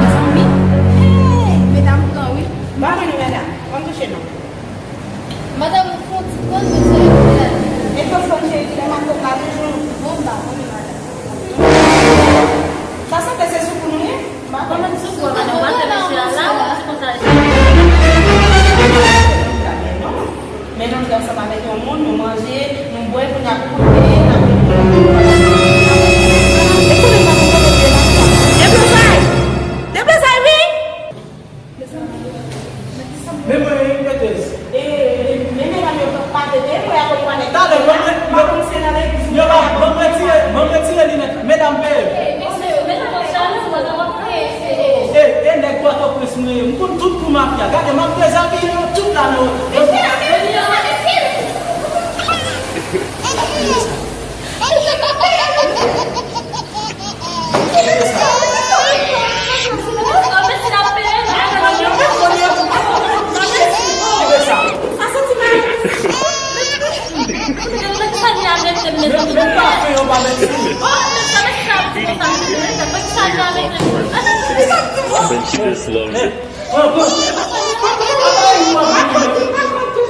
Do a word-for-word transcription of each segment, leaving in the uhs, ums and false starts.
Mezanmi, hey, medam pran wi. Ba mwen nou medam, pa m touche non. Madanm, ou fè yon ti pòz, mesye, epi la. E pòz kòm cheri, kilè m ap fè la toujou? Bon, m pa konnen, madanm. Sa sanble se sou pou nou ye? M pa konnen. Sou pou, madanm, ou pral fè mesye a la, se konsa. Men non, men non, nou ansanm avèk yon moun, nou manje, nou bwè, kounye a pou kote, n ap vin pou nou. E konnen m pa konn kote m ye la. Deblozay! Deblozay, wi! Men mwen, wi, petez. E, men medam yo pa tete, mwen akonpanye. Talè, mwen, mwen, mwen, mwen, yo pa, mwen, mwen retire, mwen retire linèt. Medam peye. E, e, nèg Pòtoprens mwen ye. M konn tout kou mafya. Gade, m ap dezabiye yo tout la, non. Pran, pran.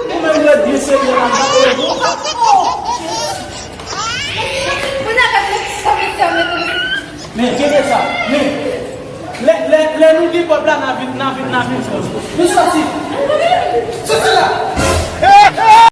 Ou menm ret byen serye la, m pa konnen pou. Men, kenbe sa. Men, lè, lè, lè nou gen kòb la, n a vin, n a vin, n a vin fè. Nou soti. Soti la.